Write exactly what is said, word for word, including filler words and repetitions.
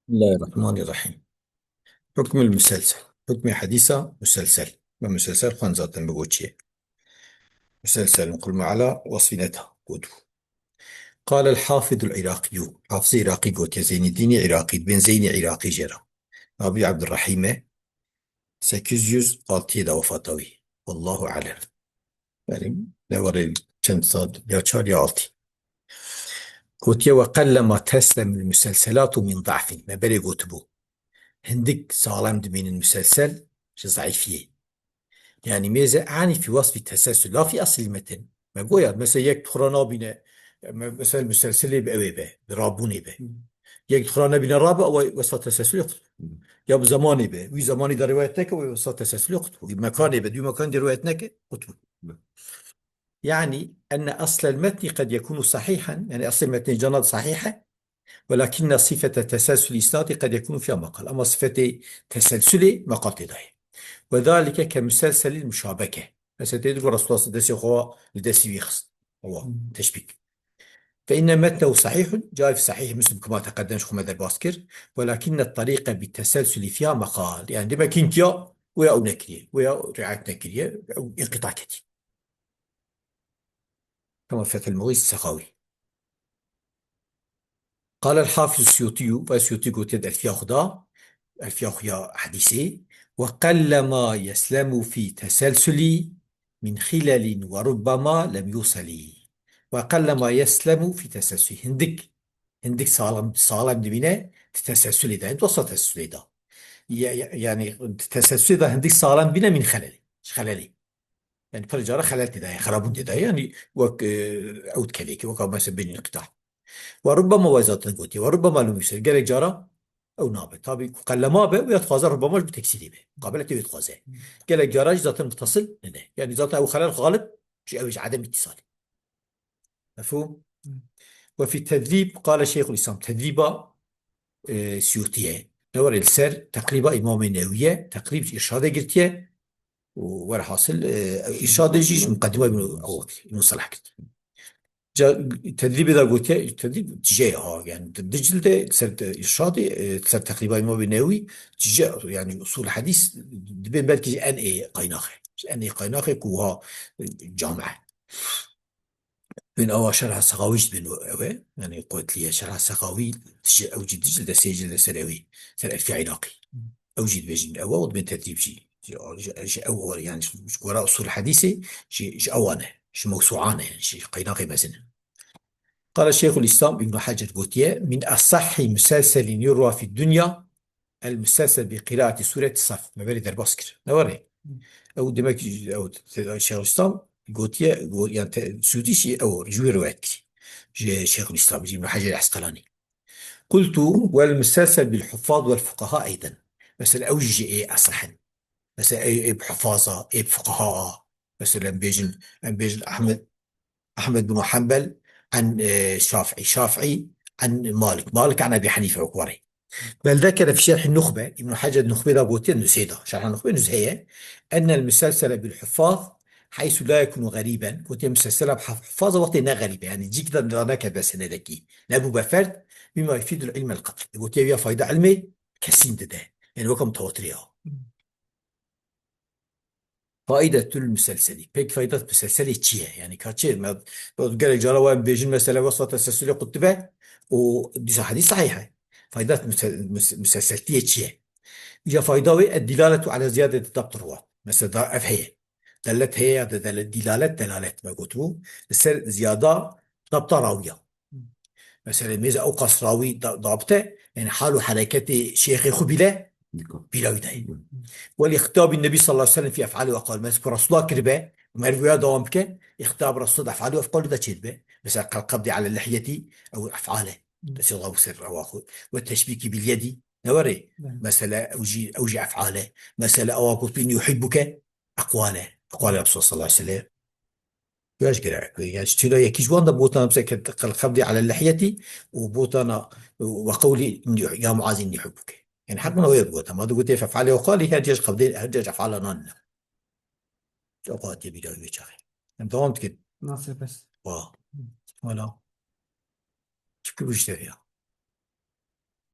بسم الله الرحمن الرحيم. حكم المسلسل. Hukmê hedîsa muselsel. Me muselsel xwend zaten bi goçiyê. Muselsel, qul meala wasfîneta gotibû. قال الحافظ العراقي. Hafizê Iraqî gotiye, Zeyneddînê Iraqî, bên Zeynê Iraqî jê re. Navî Abdurrahîm e. Sekiz yüz altıyê de wefata wî. Wallahu alem. Yani, ne var el, çend sal, ya çar ya altı. Gotiye, "Ve qellema teslemul muselselatu min da'fin." Me berê gotibû. Hindik saxlem dibînin muselsel ji zayîfiyê. Yani, mêze anî fi wasfi teselsül, la fi aslil metin. Me goya, mesela yek dixura nabîne, me-, mesela muselselê bi ew ê be, bi rabûnê be. Yek dixura nebîne rabe, ew wesfa teselsülê qut. Ya bi zemanê be, wî zemanî de rivayet neke, ew wesfa teselsülê qut. Wî mekanê be, dû mekan de rivayet neke, qut. Yani, enne aslel metni qed yekunu sahihan, yani aslê metnê cana sahih e, welakinne sifete teselsül isnadi qed yekunu fiha maqal. Ama sifetê teselsülê maqal tê de ye. Ve zalike ke muselselil muşabeke. Mesela tê digo Resulullah destê xwe li destî wî xist. Ewa, Hmm. teşbîk. Fe inne metnehu sahihun, cayê sahih Muslim kema teqeddem ji xwe me derbas kir. Welakinne tariqe bi teselsülî fiha maqal. Yani demek hinkiya wê ya ew nekiriye, wê ya riayet nekiriye, ew inqita ketî. Kema Fethul Muğîs Sexawî. قال الحافظ السيوطي، ve Siyûtî gotiye di Elfiya xwe de, Elfiya xwe ya hedîsê, "Ve qellema yeslemu fî teselsuli min xilelin ve rubbema lem yuseli." Ve qellema yeslemu fî teselsuli. Hindik, hindik saxlem, saxlem dibîne di teselsülê de, di wesa teselsülê de. Ya-, ya-, yani di teselsülê de hindik saxlem dibîne min xelelê, ji xelelê. Yani pir cara xelel tê de ye, xerabûn tê de ye. Yani wek, e, ew dikevê ki, weka mesela bêjin inqita. Ve rubbema, we zaten gotiye. Ve rubbema lem yusel. Gelek cara ew nabe. Tabi ku qellema be, wê dixwaze rubbema ji bo teksîrê be. Muqabele tê wê dixwaze. Gelek cara jî zaten muttasil nine. Yani zaten ew xelel xalib ji ew ji edem îtîsalê. Mefhûm? Ve fî tedrîb, qale Şeyxul Îslam. Tedrîba, e, Siyûtî ye. Ne were li ser teqrîba Îmamê Newî ye. Teqrîb ji Îrşadê girtiye. Û werhasil, e, Îrşadê jî ji muqedîma Îbn, Îbn Salah girtiye. Ca, tedrîbê de gotiye, tedrîb tije ye ha, yani di, di cildê ser de Îrşadê, e, ser teqrîba Îmamê Newî tije, yani usul hedîs dibên belkî ji en ê qaynaxê. Ji en ê qaynaxê ku ha, e, cami e. Bên awa şerha Sexawî jî dibên ew e. Yani qwetliye şerha Sexawî, tije ew jî di cildê, sê cildê ser ewî, ser Elfiya Iraqî. Ew jî dibêjin ew e, û dibên tedrîb jî. Ji, ji, ji ew, yani ji, ji gora usul hedîsê, ji, ji ewan e, ji mewsuan e, yani ji qeynaxê mezin e. Qala Şeyxul Îslam Îbn Hecer gotiye, "Min esahhi muselselin yurwa fi dunya, el muselsel bi qiraati sureti Saf." Me berê derbas kir. Ne were? Ew demek, ew te-, Şeyxul Îslam gotiye, go-, yani te-, Sûdî jî ew, ji wî rivayet kir. Ji Şeyxul Îslam, ji Îbn Hecer Esqelanî. Qultu, "Wel muselsel bil huffaz wel fuqaha eyden." Mesela ew jî ji ê esah in. Mesela ê, ê bi huffaza, ê bi fuqaha a. Mesela em bêjin, em bêjin Ahmed, Ahmed bin Hanbel an, e, Şafii, Şafii an Malik, Malik an Ebi Hanife û warê. Bel zekere fi şerhi Nuxbe, Îbn Hecer Nuxbe da gotiye nuzhê da. Şerha Nuxbe nuzhê ye. Ennel muselsele bil huffaz heysu la yekunu gariben. Gotiye muselsela bi huf-, huffaza wextê ne garîbe. Yani cîk de da neke be senedekî. Nebû be ferd, bima yufidul ilmel qet. Gotiye ya fayda ilmê kesîn dide. Yani weke mutawatir ya. Faidetul muselselî. Peki faydat muselselê çi ye? Yani ka çi? Me, gelek cara we bêjin mesela wesfa teselsulê qutbe û dîsa hedîs sahih e. Faydat musel-, mus-, muselseltiyê çi ye? Ya fayda wê, ed dilaletu ala ziyadeti dabt ruwat. Mesela da ev heye. Dellet heye ya da dele-, dilalet, delalet me gotibû. Li ser ziyada dabta rawiya. Mesela mêze ew qas rawî da-, dabit e, yani hal û hereketê şêxê xwe bîle, Dikkat. Bîra wî dayê. Hı. Welî xitabî Nebî sallallahu aleyhi ve sellem fî ef'alî ve aqwal. Mesela ku Resulullah kiribe, meriv wê ya dewam bike, xitab Resulullah ef'alî ve aqwalî de çêdibe. Mesela qel qebdî ala lihiyetî, ew ef'al e. Hı. Destê Allah ser rewa xwe. Ve teşbîkî bil yedî. Ne were? Hı. Mesela ew jî, ew jî ef'al e. Mesela ewa gotin yuhibbuke, eqwal e. Eqwal e Resulullah sallallahu aleyhi ve sellem. Yaş gerek. Yani çira yekî ji wan de botana mesela ke qel qebdî ala lihiyetî û botana ve qewlî inni, ya Muaz inni hubbuke. Yani heq min wê bigota. Ma digotê fef'alê û qalî her cih qebdê, her cih ef'ala nan ne. Çok hatiye bîra wê çaxê. Em devam dikin. Nasıl bes? Wa. Wala. Çi kir bu işte ya?